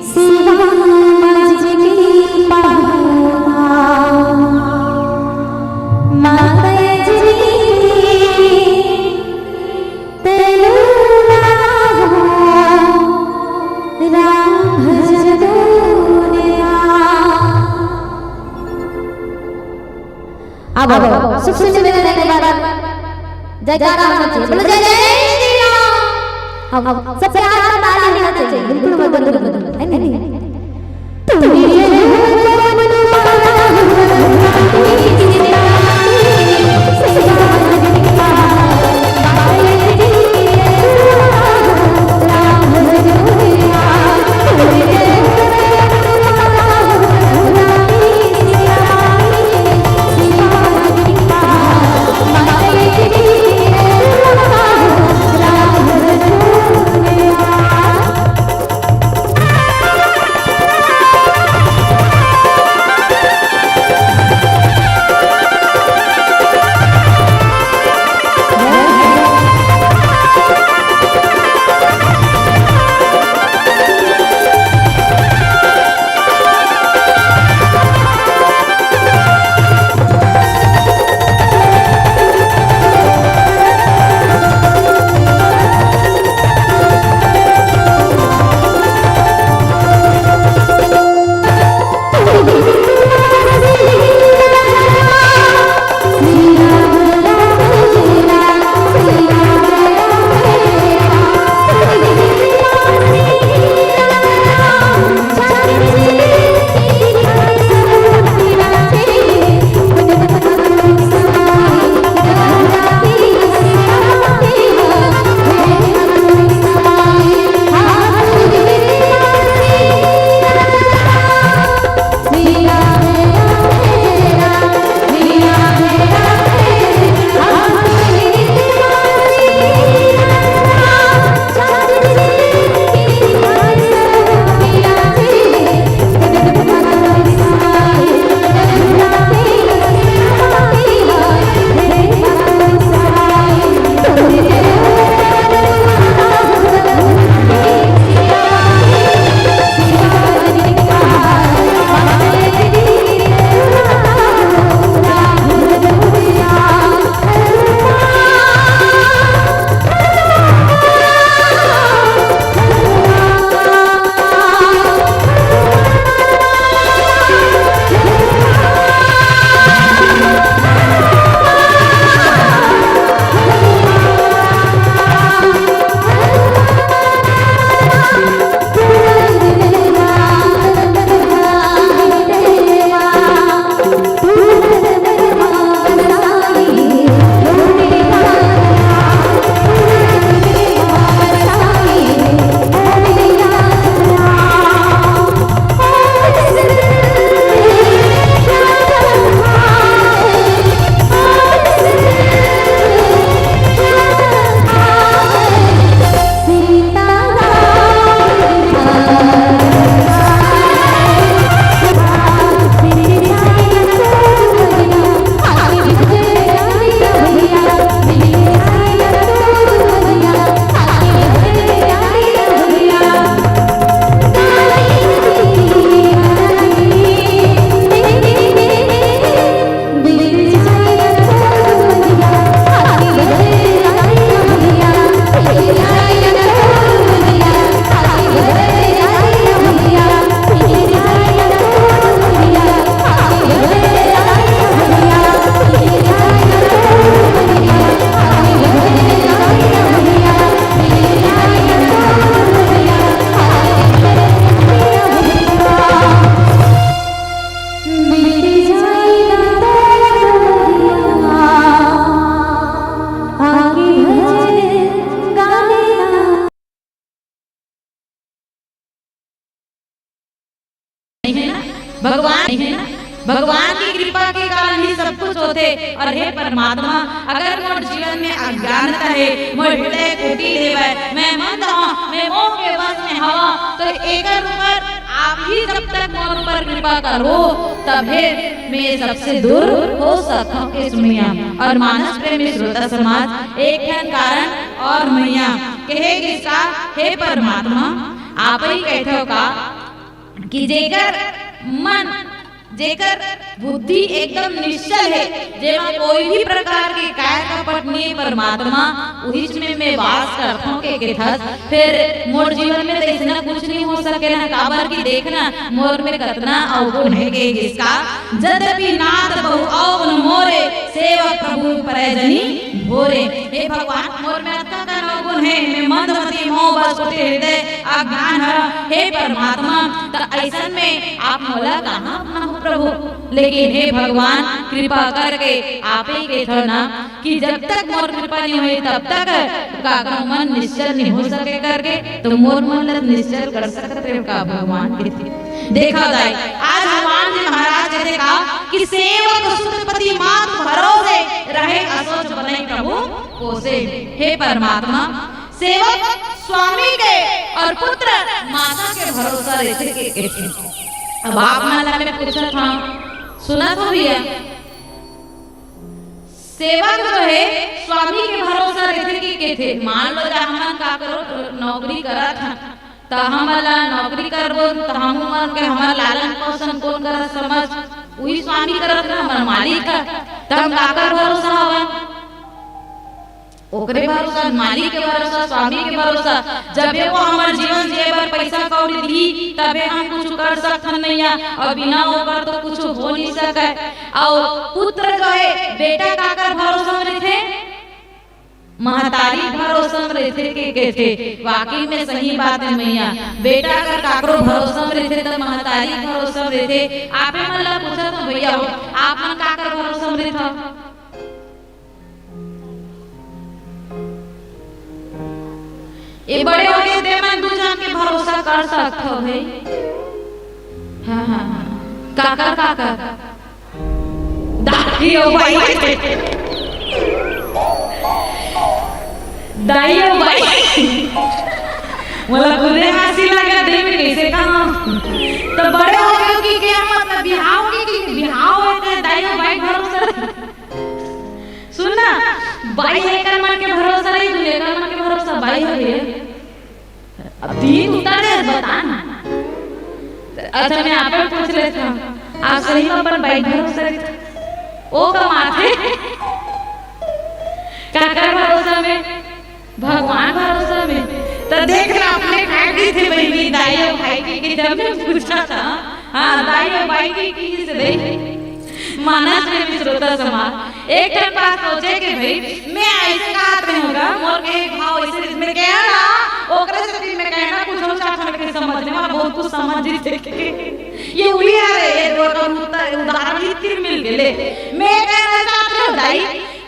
सेवा मज की पहाड़, माता जी तेनू ना हो, राम भजन तूने आ। अब सुख सुन मिलने के बाद जयकारा होना चाहिए। बोलो, जय जय श्री राम। अब सब प्यार से ताली होना चाहिए, बिल्कुल बंद, बंद, बंद, है नहीं? भगवान की कृपा के कारण ही सब कुछ होथे। और हे परमात्मा, अगर मोर जीवन में अज्ञानता हे, मोर हृदय कुटिल हेवय, मैं मंद हूँ, मैं मोह के वश में हवा, तो एकर ऊपर आप ही जब तक मोर ऊपर कृपा करो, तभे मैं सबसे दूर हो सकूं। हे सुनिया और मानस प्रेमी श्रोता समाज, एक ठन कारण और मैया कहे गिस का, हे परमात्मा, आप ही कहते हो का कि जेकर मन, जेकर बुद्धि एकदम निश्चल हे, जेमा कोई भी प्रकार के काया कपट नइ हे, परमात्मा उहिच में मैं वास करथों के केथस, फिर मोर जीवन में तो ऐसना कुछ नहीं हो सके ना, काबर कि देखना मोर में कतना अवगुण हे के गिस का। जद्यपि नाथ बहु अवगुण मोरे, सेवक प्रभु प्रय जनि भोरे। हे भगवान, मोर में अतका कन अवगुण हे, मैं मंदमती, मोह बस कुटिल हृदय अज्ञान हरा। हे परमात्मा, त ऐसन में आप मोला कहाँ अपनाहू प्रभु? लेकिन हे भगवान, कृपा करके आप ही कहथो ना कि जब तक मोर कृपा नहीं होही, तब तक काकरो मन निश्चल नहीं हो सके करके, तो मोर मन ला निश्चल कर सकत हे का भगवान? कथे। देखा जाए, आज हनुमान जी महाराज कथे का कि सेवक सुत पति मातु भरोसे, रहे असोच बनहि प्रभु पोसे। हे परमात्मा, सेवक स्वामी के और पुत्र माता के भरोसा रहिथे के कथे। अब आप मन ला मैं पूछत हूँ, सुनत हो भैया, सेवक जो हे स्वामी के भरोसा रहिथे के कथे। मान लो जा हमन काकरो नौकरी करत हन, त हमन ला नौकरी करबो त हमू मन के हमर लालन पोषण कोन करत समझ? उही स्वामी करत ना, हमर मालिक ह। त हम काकर भरोसा हवन? ओकरे भरोसा, मालिक के भरोसा, स्वामी के भरोसा। जबे वो हमर जीवन जिए बर पैसा कौड़ी दिही, तबे हम कुछ कर सकथन मैया, और बिना ओकर तो कुछ हो नहीं सके। और पुत्र जो हे, बेटा काकर भरोसा में रहिथे? महतारी भरोसा में रहिथे के कथे। वाकई में सही बात हे मैया, बेटा अगर काकरो भरोसा में रहिथे त महतारी भरोसा में रहिथे। आपे मन ला पूछत हूँ भैया हो, आप मन काकर भरोसा में रहिथव? ए बड़े हो गे, ते मन दू झन के भरोसा कर सकथव भाई। हाँ, हाँ, हाँ। काकर, काकर? दाई अउ बाई। दाई अउ बाई। मोला खुदे हंसी लगा दे, मैं कैसे कहा? तो बड़े हो गए कि क्या मतलब, बिहाव के कि बिहाव है, दाई अउ बाई भरोसा। सुन ना, बाई हे कर मन के भरोसा नहीं, दुनिया कर मन के भरोसा बाई हे। अब तीन उतारे, बता ना। अच्छा, मैं आप पूछ लेता हूँ, आप सही में अपन बाई भरोसा रहिथे? ओ कमाथे। काकर भरोसा में? भगवान भरोसा में। तो देख ना, अपने खाए भी थे भाई, भी दाई और भाई की, कि जब मैं पूछा था, हाँ, दाई और भाई की, की से दे। मानस में भी श्रोता समाज, एक ठन बात सोचे के भाई, मैं ऐसे कहत रहे हूँ गा, मोर के भाव ऐसे मैं कह रहा, ओकरे से भी मैं कहना कुछ हो चाहत हूँ, लेकिन समझने वाला बहुत कुछ समझ ही थे। ये उही आ रहे, ये दो का उत्तर, उदाहरण ही तीन मिल गए। ले, मैं कहना चाहत रहे हूँ दाई,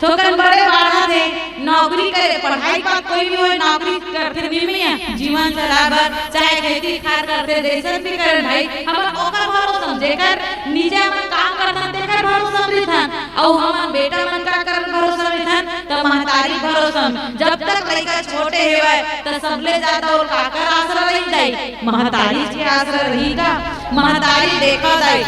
थोकन बड़े बाढ़ा थे, नौकरी करे, पढ़ाई के बाद कोई भी होय, नौकरी करथे नहीं मैया, जीवन चलाए बर, चाहे खेती खार करथे, जैसन भी करे भाई, हमन ओकर भरोसा म, जेकर नीचे हमन काम करथन, तेकर भरोसा म रहिथन। अउ हमन बेटा मन का करन भरोसा म रहिथन, त महतारी भरोसा म। जब तक लइका छोटे हेवय, त सबले ज्यादा ओकर काकर आसरा रहि जाई? महतारी के आसरा रही का? महतारी देखा जाए,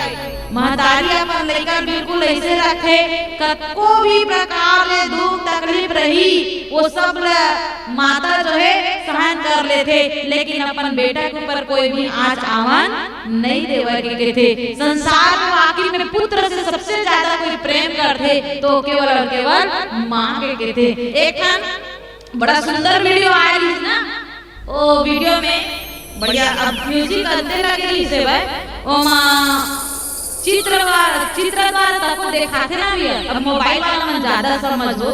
महतारी अपन लइका बिल्कुल ऐसे रखथे, कतको भी प्रकार ले दुख तकलीफ रही, वो सब ल माता जो है सहन कर लेथे, लेकिन अपन बेटा के ऊपर कोई भी आँच आवन नहीं देवे के कथे। संसार में वाकई में पुत्र से सबसे ज्यादा कोई प्रेम करथे तो केवल और केवल माँ के कथे। एक ठन बड़ा सुंदर वीडियो आ रही है ना, ओ वीडियो में बढ़िया अब म्यूजिक अंते लगे रही से भाई, ओमा चित्र वा-, चित्र द्वारा तको देखाथे ना भैया, अब मोबाइल वाला मन ज्यादा समझ हो,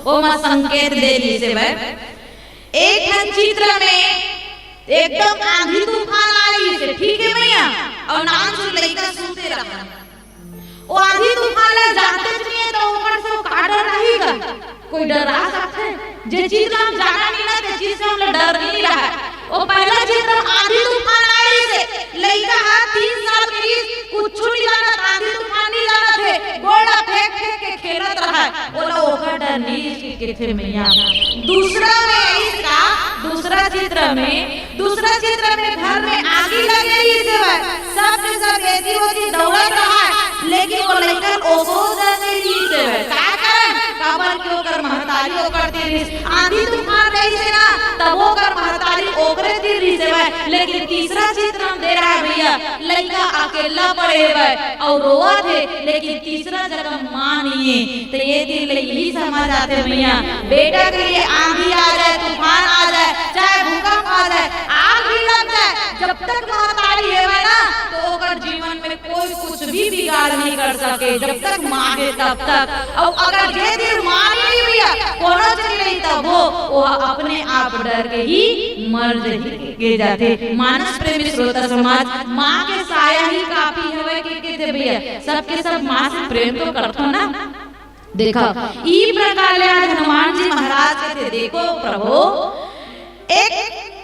ओमा संकेत दे रही से भाई। एक ठन चित्र में एकदम आंधी तूफान आ रही से, ठीक है भैया, और नान सुन लइका सुनते रहा। ओ आंधी तूफान ला जानते नहीं है, तो ऊपर से वो का डर रही का? कोई डरा सकथे? जे चीज ला हम जाना नहीं ना, ते चीज से हमला डर नहीं रहा। ओ पहला चित्र आंधी तूफान आए से, लइका हा तीन साल के रिहिस, कुछ नहीं जाना, आंधी तूफान नहीं रहय, ओला ओकर डर नइ रहिस कहिथे मैया। दूसरा में अइस का, दूसरा चित्र में, दूसरा चित्र में घर में आगी लगे रहिस हवय, सब के सब एती ओती दउड़त रहय, लेकिन ओ लइका ल ओकरो डर नइ रहिस हवय। का कारण? काबर कि ओकर महतारी ओकर तीर रहिस। आंधी तूफान रहिस हे ना, तभो ओकर महतारी ओकरे तीर रहिस हवय। लेकिन तीसरा चित्र हम दे रहय भैया, लइका अकेल्ला पड़े हवय अउ रोवत हे, लेकिन तीसरा जगह माँ नइ हे। त ये तीर ले इही समझ आथे भैया, बेटा के लिए आंधी आ जाए, तूफान आ जाए, चाहे भूकंप आ जाए, आग भी लग जाए, जब तक महतारी हवय ना, तो ओकर जीवन में कोई कुछ भी बिगाड़ नइ कर सके, जब तक माँ हे तब तक। अउ अगर जे तीर माँ नइ हे भैया, कोनो चीज नइ, तभो ओह अपने आप डर के ही मर जही। के जाथे। मानस प्रेमी श्रोता समाज, माँ के साया ही काफी हवय के कहिथे भैया, सबके सब माँ से प्रेम तो करथो ना। देखो, ई प्रकार ले आज हनुमान जी महाराज कहिथे, देखो प्रभु, एक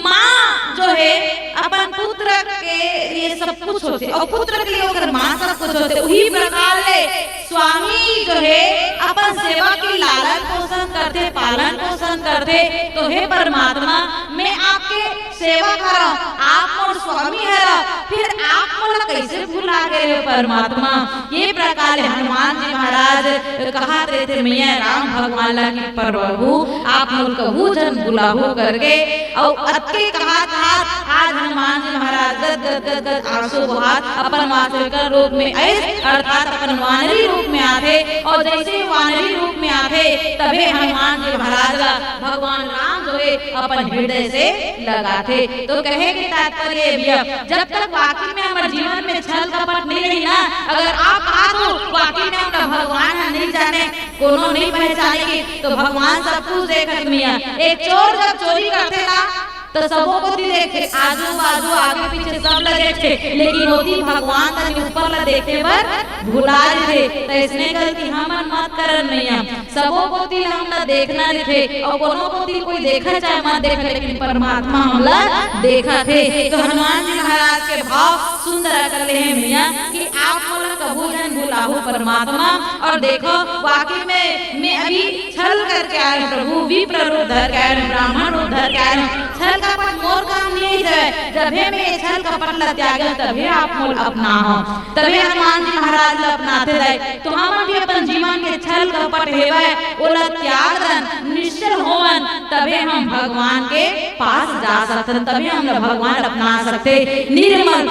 माँ जो हे अपन पुत्र के लिए सब कुछ होथे अउ पुत्र के लिए ओकर माँ सब कुछ होथे, उही प्रकार ले स्वामी जो हे अपन सेवक के लालन पोषण करथे, पालन पोषण करथे। तो हे परमात्मा, मैं आपके सेवक हरव, आप मोर स्वामी हरव, फिर आप मोला कइसे भुला गे हे परमात्मा? ये प्रकार ले हनुमान जी महाराज कहत रहिथे मैया राम भगवान ला कि प्रभु, आप मोला कभू झन भुलाहू करके। अउ अतके कहत कहत आज हनुमान जी महाराज गद गद गद गद आंसू बहात अपन वास्तविक रूप में आइस, अर्थात अपन वानरी रूप में आथे। अउ जइसे वानरी रूप में आथे, तभे हनुमान जी महाराज ला भगवान राम जो हे अपन हृदय से लगाथे। तो कहे के तात्पर्य ये भैया, जब तक वाकई में हमर जीवन में छल कपट नइ रही ना, अगर आप कहत हो वाकई में हमला भगवान ह नइ जाने, कोनो नइ पहचाने के, तो भगवान सब कुछ देखत मैया। एक चोर जब चोरी करथे ना, तो सबो कोती देखथे, आजू बाजू, आगे पीछे सब ला देखथे, लेकिन ओती भगवान तनी ऊपर ला देखे बर भुला जथे। तो अइसने गलती हमन मत करन मैया। सबो कोती ला हमला देखना रहिथे, अउ कोनो कोती कोई देखय चाहे मत देखय, लेकिन परमात्मा हमला देखत हे। तो हनुमान जी महाराज के भाव सुंदर अकन ले हे मैया कि आप मोला कभू झन भुलाहू परमात्मा। अउ देखो, वाकई में मैं अभी छल करके आय हंव प्रभु, विप्र रूप धर के आय हंव, ब्राह्मण रूप धर के आय हंव। छल कपट मोर काम नइ हे, जभे मैं ये छल कपट ला त्यागेंव, तभे आप मोला अपनाहू, तभे हनुमान जी महाराज ला अपनाथे दाई। तो हमन भी अपन जीवन के छल कपट हेवय, ओला त्याग दन, निश्चल होवन, तभे हम भगवान के पास जा सकथन, तभे हमला भगवान अपना सकथे। निर्मल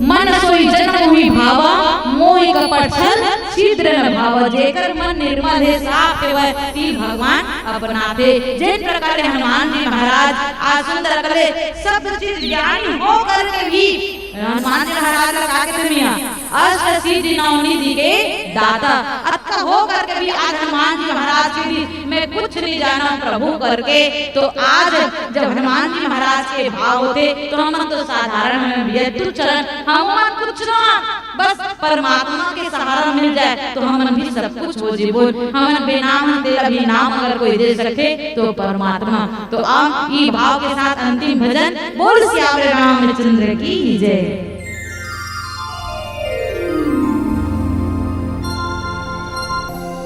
मन सोई जन मोहि भावा, मोहि कपट छल छिद्र न भावा। जेकर मन निर्मल हे, साफ हेवय, ती भगवान अपनाथे। जेन प्रकार ले हनुमान जी महाराज आज सुंदर अकन ले सब चीज ज्ञानी हो करके भी हनुमान जी महाराज ला का कथे मैया, अष्ट सिद्धि नौ निधि के दाता। अतका हो करके भी आज हनुमान जी महाराज के बीच में कुछ नहीं जाना प्रभु करके। तो आज जब हनुमान जी महाराज के भाव होथे, तो हमन तो साधारण हन भैया, दुष्ट हन, हमन कुछ ना, बस परमात्मा के सहारा मिल जाए तो हमन भी सब कुछ हो जीबो। हमन बेनाम हन, तेला भी नाम अगर कोई दे सकथे तो परमात्मा। तो आप ई भाव के साथ अंतिम भजन बोल सियावर रामचंद्र की जय।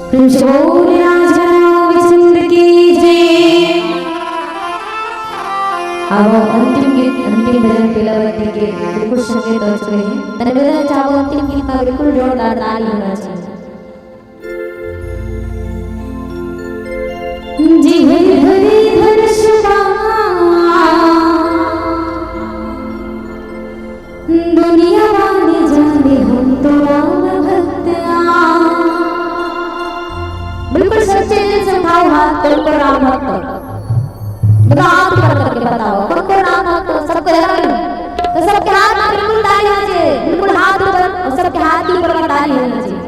प्रेम से बोल राजा रामचंद्र की जय। अब अंतिम गीत, अंतिम भजन पेलावती के बिल्कुल संगीत हो चुके हैं। तने बजाना चाहो अंतिम गीत का बिल्कुल जोरदार ताली होना चाहिए। जी हरि हरि धनुष बाण दुनिया वाले जाने हम तो राम भक्त आ। बिल्कुल सच्चे दिल से उठाओ हाथ, कौन कौन राम भक्त हो? बताओ, हाथ ऊपर करके बताओ, कौन कौन राम भक्त हो? सबको जरा करो। तो सबके हाथ में बिल्कुल ताली होनी चाहिए, बिल्कुल हाथ ऊपर, और सबके हाथ के ऊपर में ताली होनी चाहिए।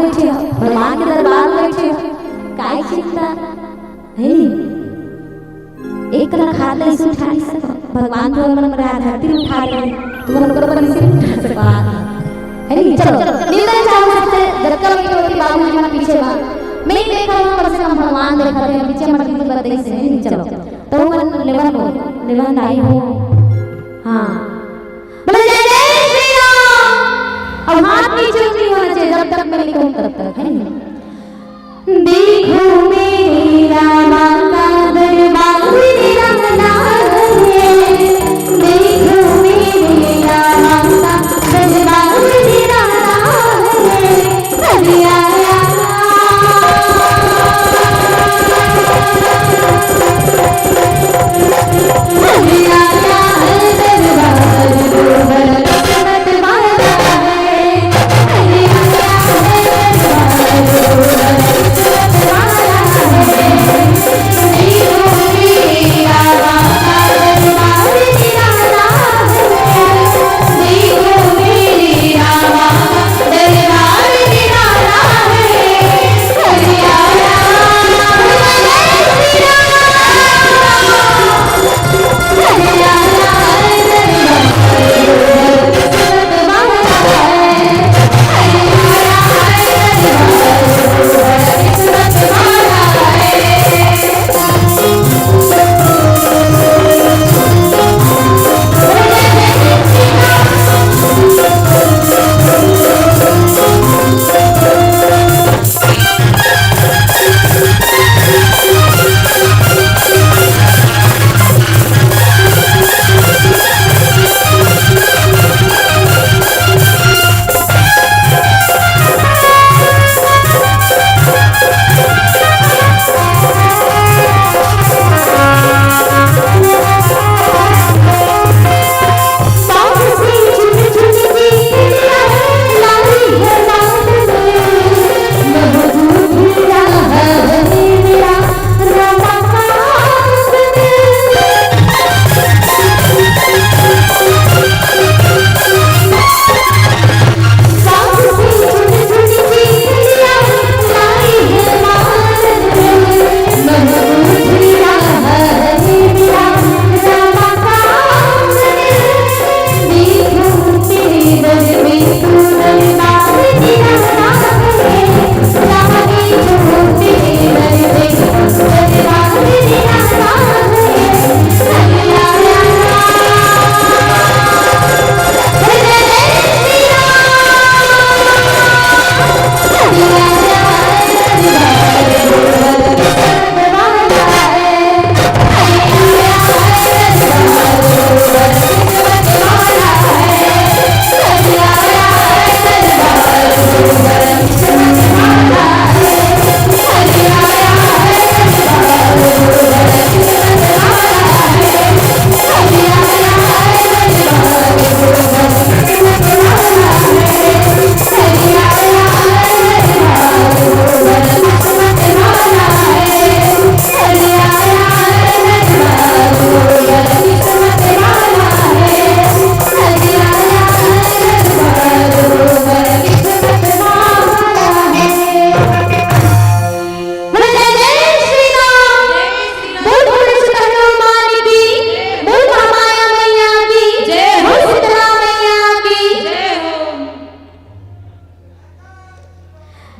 बइठे हो, भगवान के दरबार में बइठे हो, काय चिंता हे? एक कना खात ल अइसे उठा नइ सकव, भगवान तो हमन ला धरती उठा दे, तुमन ओकर बर अइसे नइ उठा सकव, हे नी? चलो, निंदन चाहूँ सबसे, जतका भी होती बाबूजी मन पीछे बा, मैं देखा हूँ, कम से कम भगवान देखा थे, पीछे मत निंदन बत देख से, हे नी? चलो, तो मन लेवन हो, लेवन दाई हो, हाँ। बोले, "जय जय श्री राम।" अब हाथ नीचे नहीं होना चाहिए जब तक मैं नहीं कहूँ तब तक, हे नी? देखो मेरे रामा का दरबार निराला है। देखो मेरे रामा का दरबार निराला है। हरियाणा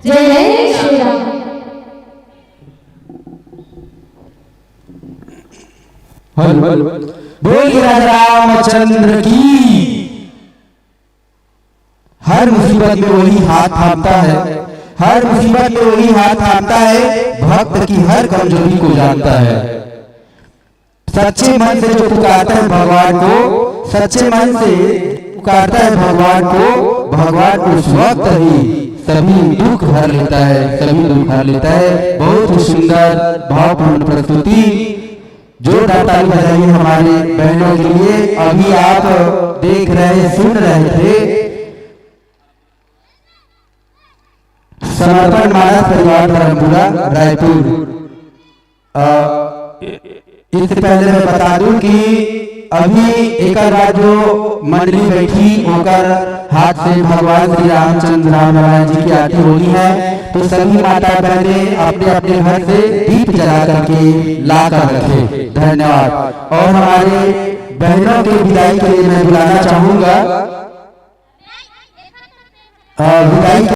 जय जय श्री राम। हेलो, बोलिए राजा रामचंद्र की। हर मुसीबत में वही हाथ थामता है, हर मुसीबत में वही हाथ थामता है, भक्त की हर कमजोरी को जानता है। सच्चे मन से जो पुकारता है भगवान को, सच्चे मन से पुकारता है भगवान को, भगवान उस वक्त ही सभी दुख हर लेता है, सभी दुख हर लेता है। बहुत ही सुंदर भावपूर्ण प्रस्तुति। जोरदार ताली बजाइए हमारे बहनों के लिए। अभी आप देख रहे, सुन रहे थे समर्पण मानस परिवार धर्मपुरा रायपुर। अ, इससे पहले मैं बता दूं कि अभी एकर बाद जो मंडली बैठी, ओकर हाथ से भगवान श्री रामचंद्र राम नारायण जी की आरती होनी है। तो सभी माता बहनें अपने अपने घर से दीप जला करके ला कर रखें। धन्यवाद। और हमारे बहनों के विदाई के लिए मैं बुलाना चाहूंगा, अ, विदाई